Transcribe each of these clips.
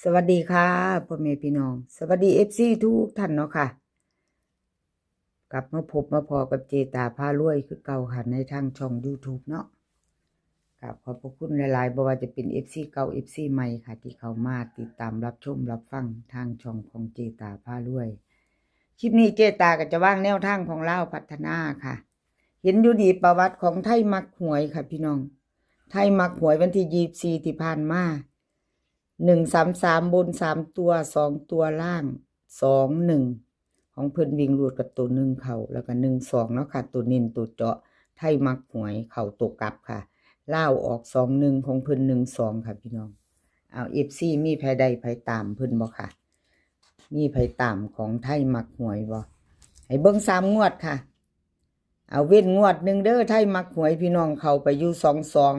ສະຫວັດດີຄ່ະ ພໍ່ແມ່ພີ່ນ້ອງ ສະຫວັດດີ ເອັຟຊີ ທຸກທ່ານເນາະຄ່ະ. ກັບມາພົບມາພໍ້ກັບເຈຕາພາລວຍຄືເກົ່າຄ່ະ ໃນທາງຊ່ອງ YouTube ເນາະ. ກາບຂອບພະຄຸນຫຼາຍໆ ບໍ່ວ່າຈະເປັນ ເອັຟຊີ ເກົ່າ ເອັຟຊີ ໃໝ່ຄ່ະ ທີ່ເຂົ້າມາຕິດຕາມຮັບຊົມຮັບຟັງທາງຊ່ອງຂອງເຈຕາພາລວຍ. ຄລິບນີ້ເຈຕາກໍຈະວາງແນວທາງຂອງລາວພັດທະນາຄ່ະ. ເຫັນຢູ່ດີປະຫວັດຂອງໄທມັກຫວຍຄ່ະພີ່ນ້ອງ. ໄທມັກຫວຍວັນທີ ຊາວສີ່ ທີ່ຜ່ານມາ ໜຶ່ງສາມສາມ ບົນສາມຕົວ ສອງຕົວລ່າງ ສອງໜຶ່ງ ຂອງເພິ່ນວິ່ງຮູດກັບໂຕໜຶ່ງເຂົ້າ ແລ້ວກໍໜຶ່ງສອງເນາະຄ່ະ ໂຕເນັ້ນໂຕເຈາະ. ໄທມັກຫວຍເຂົ້າໂຕກັບຄ່ະ ລາວອອກສອງໜຶ່ງ ຂອງເພິ່ນໜຶ່ງສອງຄ່ະພີ່ນ້ອງ. ເອົາ ເອັຟຊີ ມີໃຜໄດ້ໃຜຕາມເພິ່ນບໍ່ຄ່ະ? ມີໃຜຕາມຂອງໄທມັກຫວຍບໍ່? ໃຫ້ເບິ່ງສາມງວດຄ່ະ. ເອົາເວັ້ນງວດໜຶ່ງເດີ ໄທມັກຫວຍ ພີ່ນ້ອງເຂົ້າໄປຢູ່ສອງສອງ.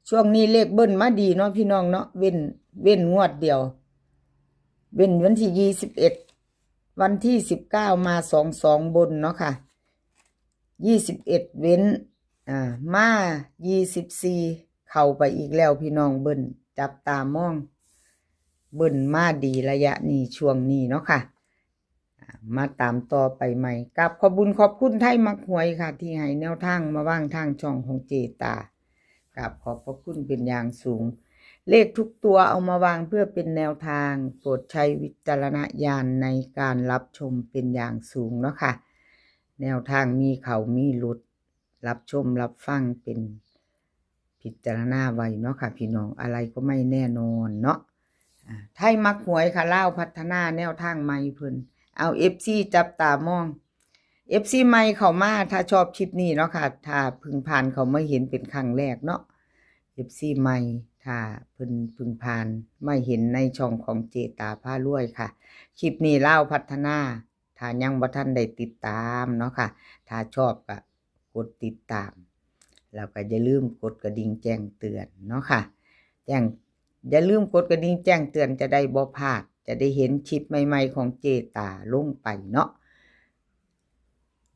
ຊ່ວງນີ້ເລກເບິ້ນມາດີເນາະ ພີ່ນ້ອງເນາະ ເວັ້ນ ເວັ້ນງວດດຽວ ເວັ້ນວັນທີ ຊາວເອັດ ວັນທີ ຊາວເກົ້າ ມາສອງສອງບົນເນາະຄ່ະ. ຊາວເອັດ ເວັ້ນ ອ່າ ມາ ຊາວສີ່ ເຂົ້າໄປອີກແລ້ວ ພີ່ນ້ອງ ເບິ້ນ ຈັບຕາມອງ ເບິ້ນມາດີໄລຍະນີ້ ຊ່ວງນີ້ເນາະຄ່ະ. ມາຕາມຕໍ່ໄປໃໝ່. ກາບຂອບບຸນຂອບຄຸນໄທມັກຫວຍຄ່ະ ທີ່ໃຫ້ແນວທາງມາວາງທາງຊ່ອງຂອງເຈຕາ. ກາບຂອບພະຄຸນເປັນຢ່າງສູງ. ເລກທຸກຕົວເອົາມາວາງເພື່ອເປັນແນວທາງ, ໂປດໃຊ້ວິຈາລະນະຍານໃນການຮັບຊົມເປັນຢ່າງສູງເນາະຄ່ະ. ແນວທາງມີເຂົ້າມີຫຼຸດ, ຮັບຊົມຮັບຟັງເປັນພິຈາລະນາໄວ້ເນາະຄ່ະພີ່ນ້ອງ, ອະໄລກໍໄມ່ແນ່ນອນເນາະ. ອາ ໄທມັກຫວຍຄ່ະ ລາວພັດທະນາແນວທາງໃໝ່ເພິ່ນ. ເອົາ ເອັຟຊີ ຈັບຕາມອງ ເອັຟຊີ ໃໝ່ເຂົ້າມາ ຖ້າຊອບຄລິບນີ້ເນາະຄ່ະ, ຖ້າເພິ່ງຜ່ານເຂົ້າມາເຫັນເປັນຄັ້ງແລກເນາະ ເອັຟຊີ ໃໝ່ ຖ້າເພິ່ນເພິ່ງຜ່ານມາເຫັນໃນຊ່ອງຂອງເຈຕາພາລວຍຄ່ະ. ຄລິບນີ້ລາວພັດທະນາ ຖ້າຍັງບໍ່ທັນໄດ້ຕິດຕາມເນາະຄ່ະ, ຖ້າຊອບກໍກົດຕິດຕາມ ແລ້ວກໍຢ່າລືມກົດກະດິ່ງແຈ້ງເຕືອນເນາະຄ່ະ. ແຈ້ງ ຢ່າລືມກົດກະດິ່ງແຈ້ງເຕືອນ ຈະໄດ້ບໍ່ພາດ, ຈະໄດ້ເຫັນຄລິບໃໝ່ໆຂອງເຈຕາລົງໄປເນາະ.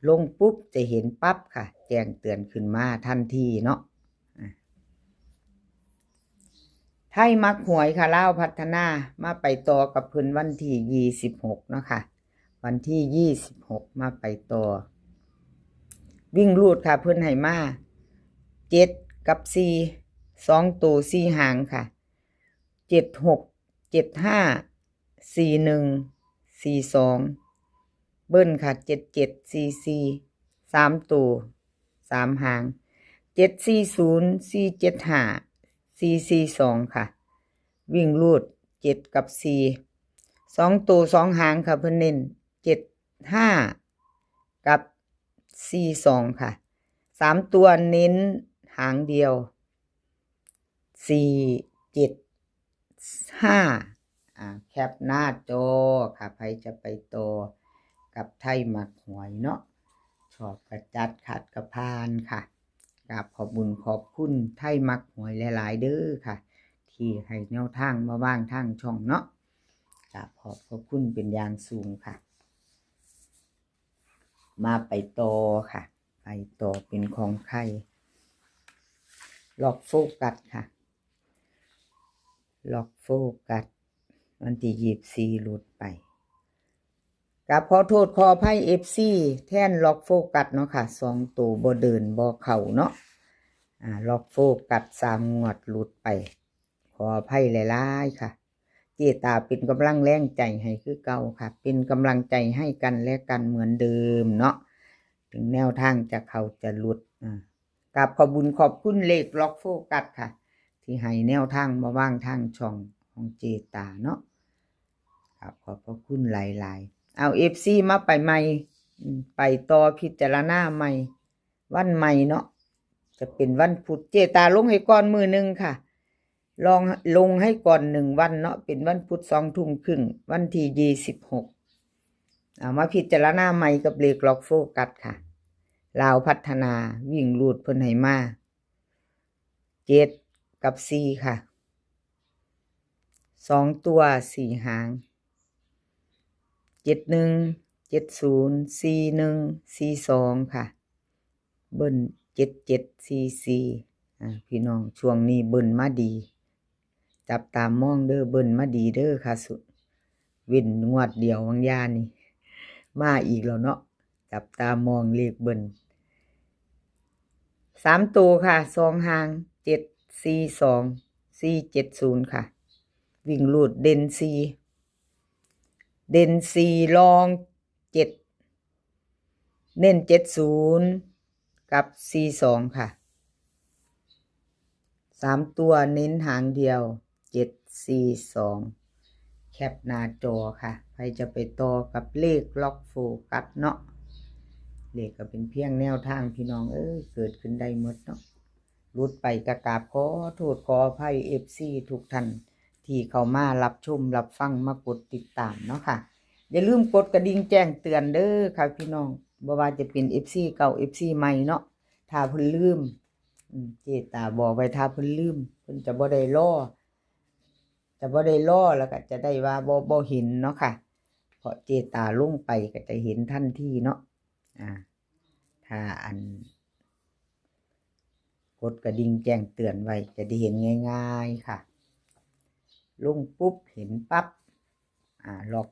ລົງປຸບຈະເຫັນປັບຄ່ະ, ແຈ້ງເຕືອນຂຶ້ນມາທັນທີເນາະ. ອາ ໄທມັກຫວຍຄ່ະ ລາວພັດທະນາ ມາໄປຕໍ່ກັບເພິ່ນວັນທີ ຊາວຫົກເນາະຄ່ະ. ວັນທີ ຊາວຫົກ ມາໄປຕໍ່ ວິ່ງຮູດຄ່ະ ເພິ່ນໃຫ້ມາ ເຈັດ ກັບ ສີ່ ສອງໂຕ ສີ່ຫາງຄ່ະ ເຈັດຫົກ ເຈັດຫ້າ ສີ່ໜຶ່ງ ສີ່ສອງ ເບິ້ນຄ່ະ ເຈັດເຈັດ ສີ່ສີ່ ສາມໂຕ ສາມຫາງ ເຈັດສີ່ສູນ ສີ່ເຈັດຫ້າ ສີ່ສີ່ສອງຄ່ະ. ວິ່ງຮູດ ເຈັດ ກັບ ສີ່ ສອງໂຕ ສອງຫາງຄ່ະ ເພິ່ນເນັ້ນ ເຈັດຫ້າ ກັບ ສີ່ສອງຄ່ະ. ສາມຕົວເນັ້ນຫາງດຽວ ສີ່ເຈັດຫ້າ. ອາ ແຄປໜ້າຈໍຄ່ະ ໃຜຈະໄປຕໍ່ກັບໄທມັກຫວຍເນາະ, ຊອບກະຈັດ ຂັດກະຜ່ານຄ່ະ. ກາບຂອບບຸນຂອບຄຸນໄທມັກຫວຍຫຼາຍໆເດີຄ່ະ ທີ່ໃຫ້ແນວທາງມາວາງທາງຊ່ອງເນາະ. ກາບຂອບພະຄຸນເປັນຢ່າງສູງຄ່ະ. ມາໄປຕໍ່ຄ່ະ ໄປຕໍ່ເປັນຂອງໄທ ລັອກໂຟກັສຄ່ະ ລັອກໂຟກັສ ວັນທີ ຊາວສີ່ ຫຼຸດໄປ. ກາບຂໍໂທດຂໍອະໄພ ເອັຟຊີ ແທນລັອກໂຟກັສເນາະຄ່ະ, ສອງໂຕບໍ່ເດີນບໍ່ເຂົ້າເນາະ. ອາ ລັອກໂຟກັສສາມງວດຫຼຸດໄປ ຂໍອະໄພຫຼາຍໆຄ່ະ. ເຈຕາເປັນກຳລັງແຮງໃຈໃຫ້ຄືເກົ່າຄ່ະ, ເປັນກຳລັງໃຈໃຫ້ກັນແລະກັນເໝືອນເດີມເນາະ, ເຖິງແນວທາງຈະເຂົ້າຈະຫຼຸດ. ອາ ກາບຂອບບຸນຂອບຄຸນເລກລັອກໂຟກັສຄ່ະ ທີ່ໃຫ້ແນວທາງມາວາງທາງຊ່ອງຂອງເຈຕາເນາະ. ກາບຂອບພະຄຸນຫຼາຍໆ. ເອົາ ເອັຟຊີ ມາໄປໃໝ່ ອາ ໄປຕໍ່ພິຈາລະນາໃໝ່ ວັນໃໝ່ເນາະ ຈະເປັນວັນພຸດ. ເຈຕາລົງໃຫ້ກ່ອນມື້ໜຶ່ງຄ່ະ, ລອງ ລົງໃຫ້ກ່ອນໜຶ່ງວັນເນາະ, ເປັນວັນພຸດສອງທຸ່ມຄຶ່ງ ວັນທີ ຊາວຫົກ. ເອົາມາພິຈາລະນາໃໝ່ກັບເລກລັອກໂຟກັສຄ່ະ. ລາວພັດທະນາ ວິ່ງຮູດເພິ່ນໃຫ້ມາ ເຈັດ ກັບ ສີ່ຄ່ະ. ສອງຕົວ ສີ່ຫາງ ເຈັດໜຶ່ງ ເຈັດສູນ ສີ່ໜຶ່ງ ສີ່ສອງຄ່ະ. ເບິ້ນ ເຈັດເຈັດ ສີ່ສີ່. ອາ ພີ່ນ້ອງ ຊ່ວງນີ້ເບິ້ນມາດີ, ຈ ຈັບຕາມອງເດີ ເບິ້ນມາດີເດີຄ່ະ ສຸ ເວັ້ນງວດດຽວຫວ່າງຢ່ານີ້ ມາອີກແລ້ວເນາະ ຈັບຕາມອງເລກເບິ້ນ. ສາມໂຕຄ່ະ ສອງຫາງ ເຈັດສີ່ສອງ ສີ່ເຈັດສູນຄ່ະ. ວິ່ງຮູດເດັ່ນສີ່ ເດັ່ນສີ່ ລອງເຈັດ ເນັ້ນເຈັດສູນກັບສີ່ສອງຄ່ະ. ສາມຕົວເນັ້ນຫາງດຽວ ເຈັດສີ່ສອງ ແຄປໜ້າຈໍຄ່ະ. ໃຜຈະໄປຕໍ່ກັບເລກລັອກໂຟກັສເນາະ ເລກກໍເປັນພຽງແນວທາງ ພີ່ນ້ອງເອີຍ ເກີດຂຶ້ນໄດ້ໝົດເນາະ. ຫຼຸດໄປກໍກາບຂໍໂທດຂໍອະໄພເອັຟຊີທຸກທ່ານທີ່ເຂົ້າມາຮັບຊົມຮັບຟັງ ມາກົດຕິດຕາມເນາະຄ່ະ. ຢ່າລືມກົດກະດິ່ງແຈ້ງເຕືອນເດີຄ່ະພີ່ນ້ອງ ບໍ່ວ່າຈະເປັນເອັຟຊີເກົ່າເອັຟຊີໃໝ່ເນາະ ຖ້າເພິ່ນລືມ ອາ ເຈຕາບອກໄວ້ ຖ້າເພິ່ນລືມ ເພິ່ນຈະບໍ່ໄດ້ລໍ ຈະບໍ່ໄດ້ລໍ ແລ້ວກໍຈະໄດ້ວ່າບໍ່ ບໍ່ເຫັນເນາະຄ່ະ ເພາະເຈຕາລົງໄປກໍຈະເຫັນທັນທີເນາະ. ອາ ຖ້າອັນ ກົດກະດິ່ງແຈ້ງເຕືອນໄວ້ ຈະໄດ້ເຫັນງ່າຍໆຄ່ະ ລົງປຸບເຫັນປັບ. ອາ ລັອກ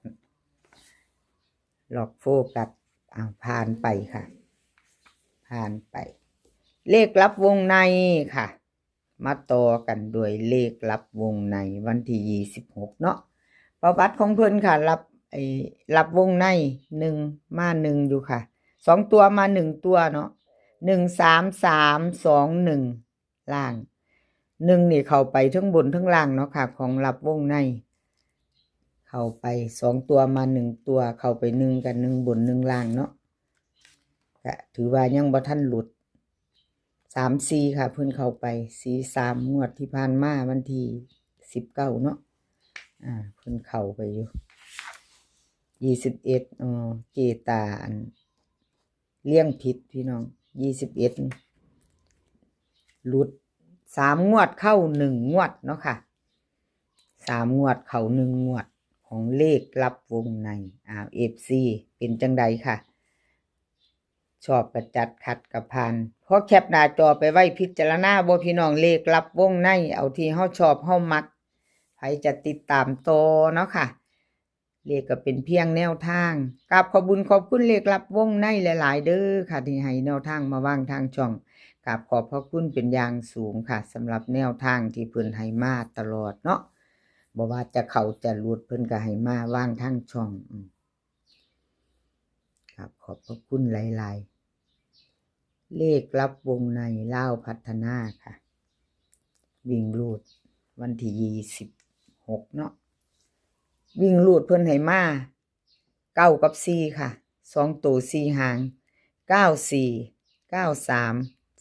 ລັອກໂຟກັສ ອາ ຜ່ານໄປຄ່ະ ຜ່ານໄປ. ເລກລັບວົງໃນຄ່ະ ມາຕໍ່ກັນດ້ວຍເລກລັບວົງໃນວັນທີຊາວຫົກເນາະ. ປະຫວັດຂອງເພິ່ນຄ່ະ ລັບ ໄອ້ ລັບວົງໃນ ໜຶ່ງ ມາໜຶ່ງຢູ່ຄ່ະ ສອງຕົວມາໜຶ່ງຕົວເນາະ ໜຶ່ງສາມສາມສອງໜຶ່ງ ລ່າງ ໜຶ່ງນີ້ເຂົ້າໄປເທິງບົນເທິງລ່າງເນາະຄ່ະ ຂອງລັບວົງໃນ ເຂົ້າໄປສອງຕົວມາໜຶ່ງຕົວ ເຂົ້າໄປໜຶ່ງກັບໜຶ່ງບົນໜຶ່ງລ່າງເນາະ ກະຖືວ່າຍັງບໍ່ທັນຫຼຸດ. ສາມສີ່ຄ່ະ ເພິ່ນເຂົ້າໄປ ສີ່ສາມ ງວດທີ່ຜ່ານມາວັນທີຊາວເກົ້າເນາະ ອາ ເພິ່ນເຂົ້າໄປຢູ່ ຊາວເອັດ ອໍ ເຈຕາອັນ ລຽງຜິດພີ່ນ້ອງ ຊາວເອັດ ຫຼຸດສາມງວດເຂົ້າໜຶ່ງງວດເນາະຄ່ະ ສາມງວດເຂົ້າໜຶ່ງງວດຂອງເລກລັບວົງໃນ. ອາ ເອັຟຊີ ເປັນຈັ່ງໃດຄ່ະ ຊອບກໍຈັດ ຂັດກໍຜ່ານ ພໍແຄປໜ້າຈໍໄປໄວ້ພິຈາລະນາບໍ່ພີ່ນ້ອງ ເລກລັບວົງໃນ ເອົາທີ່ເຮົາຊອບເຮົາມັກ ໃຜຈະຕິດຕາມຕໍ່ເນາະຄ່ະ. ເລກກໍເປັນພຽງແນວທາງ ກາບຂອບບຸນຂອບຄຸນເລກລັບວົງໃນຫຼາຍໆເດີຄ່ະ ທີ່ໃຫ້ແນວທາງມາວາງທາງຊ່ອງ ກາບຂອບພະຄຸນເປັນຢ່າງສູງຄ່ະ ສຳລັບແນວທາງທີ່ເພິ່ນໃຫ້ມາຕະຫຼອດເນາະ ບໍ່ວ່າຈະເຂົ້າຈະຫຼຸດ ເພິ່ນກໍໃຫ້ມາວາງທາງຊ່ອງ ອາ ກາບຂອບພະຄຸນຫຼາຍໆ. ເລກລັບວົງໃນລາວພັດທະນາຄ່ະ ວິ່ງຮູດ ວັນທີຊາວຫົກເນາະ ວິ່ງຮູດເພິ່ນໃຫ້ມາ ເກົ້າກັບສີ່ຄ່ະ ສອງໂຕສີ່ຫາງ ເກົ້າສີ່ ເກົ້າສາມ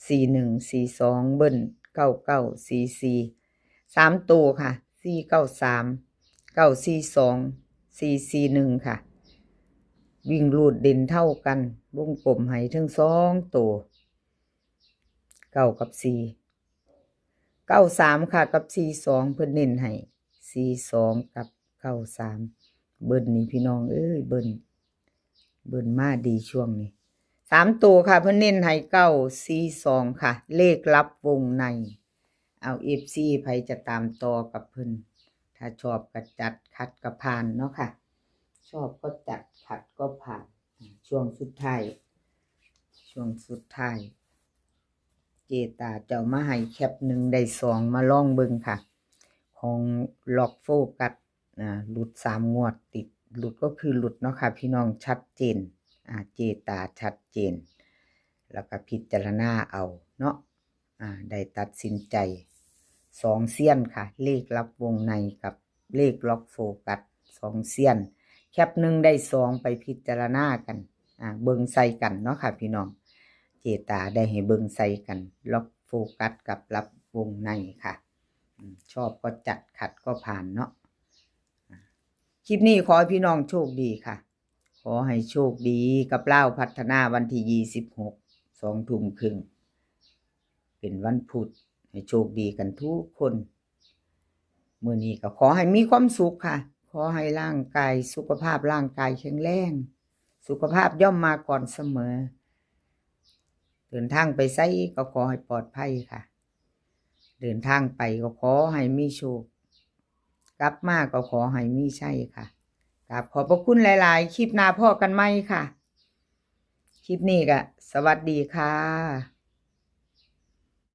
ສີ່ໜຶ່ງ ສີ່ສອງ ເບິ້ນ ເກົ້າເກົ້າ ສີ່ສີ່ ສາມໂຕຄ່ະ ສີ່ເກົ້າສາມ ເກົ້າສີ່ສອງ ສີ່ສີ່ໜຶ່ງຄ່ະ. ວິ່ງຮູດເດັ່ນເທົ່າກັນ ວົງກົມໃຫ້ເຖິງສອງໂຕ ເກົ້າກັບສີ່ ເກົ້າສາມຄ່ະ ກັບສີ່ສອງ ເພິ່ນເນັ້ນໃຫ້ສີ່ສອງກັບເກົ້າສາມ ເບິ້ນນີ້ພີ່ນ້ອງເອີຍ ເບິ້ນ ເບິ້ນມາດີຊ່ວງນີ້ ສາມໂຕຄ່ະ ເພິ່ນເນັ້ນໃຫ້ເກົ້າສີ່ສອງຄ່ະ ເລກລັບວົງໃນ. ເອົາ ເອັຟຊີ ໃຜຈະຕາມຕໍ່ກັບເພິ່ນ ຖ້າຊອບກໍຈັດ ຂັດກໍຜ່ານເນາະຄ່ະ ຊອບກໍຈັດ ຂັດກໍຜ່ານ. ອາ ຊ່ວງສຸດທ້າຍ ຊ່ວງສຸດທ້າຍ ເຈຕາຈະເອົາມາໃຫ້ແຄບໜຶ່ງໄດ້ສອງ ມາລອງເບິ່ງຄ່ະ ຂອງລັອກໂຟກັສ ອາ ຫຼຸດສາມງວດຕິດ ຫຼຸດກໍຄືຫຼຸດເນາະຄ່ະພີ່ນ້ອງ ຊັດເຈນ ອາ ເຈຕາຊັດເຈນ ແລ້ວກໍພິຈາລະນາເອົາເນາະ ອາ ໄດ້ຕັດສິນໃຈ ສອງເຊຍນຄ່ະ ເລກລັບວົງໃນກັບເລກລັອກໂຟກັສ ສອງເຊຍນ ແຄບໜຶ່ງໄດ້ສອງ ໄປພິຈາລະນາກັນ ອາ ເບິ່ງໃສ່ກັນເນາະຄ່ະພີ່ນ້ອງ ເຈຕາໄດ້ໃຫ້ເບິ່ງໃສ່ກັນ ລັອກໂຟກັສກັບລັບວົງໃນຄ່ະ ອາ ຊອບກໍຈັດ ຂັດກໍຜ່ານເນາະ. ອາ ຄລິບນີ້ຂໍໃຫ້ພີ່ນ້ອງໂຊກດີຄ່ະ ຂໍໃຫ້ໂຊກດີກັບລາວພັດທະນາ ວັນທີຊາວຫົກ ສອງທຸ່ມເຄິ່ງ ເປັນວັນພຸດ ໃຫ້ໂຊກດີກັນທຸກຄົນ. ມື້ນີ້ກໍຂໍໃຫ້ມີຄວາມສຸກຄ່ະ ຂໍໃຫ້ຮ່າງກາຍ ສຸຂະພາບຮ່າງກາຍແຂງແຮງ ສຸຂະພາບຍ່ອມມາກ່ອນສະເໝີ ເດີນທາງໄປໃສກໍຂໍໃຫ້ປອດໄພຄ່ະ ເດີນທາງໄປກໍຂໍໃຫ້ມີໂຊກ ກັບມາກໍຂໍໃຫ້ມີໄຊຄ່ະ. ກາບຂອບພະຄຸນຫຼາຍໆ. ຄລິບໜ້າພໍ້ກັນໃໝ່ຄ່ະ. ຄລິບນີ້ກໍສະຫວັດດີຄ່ະ.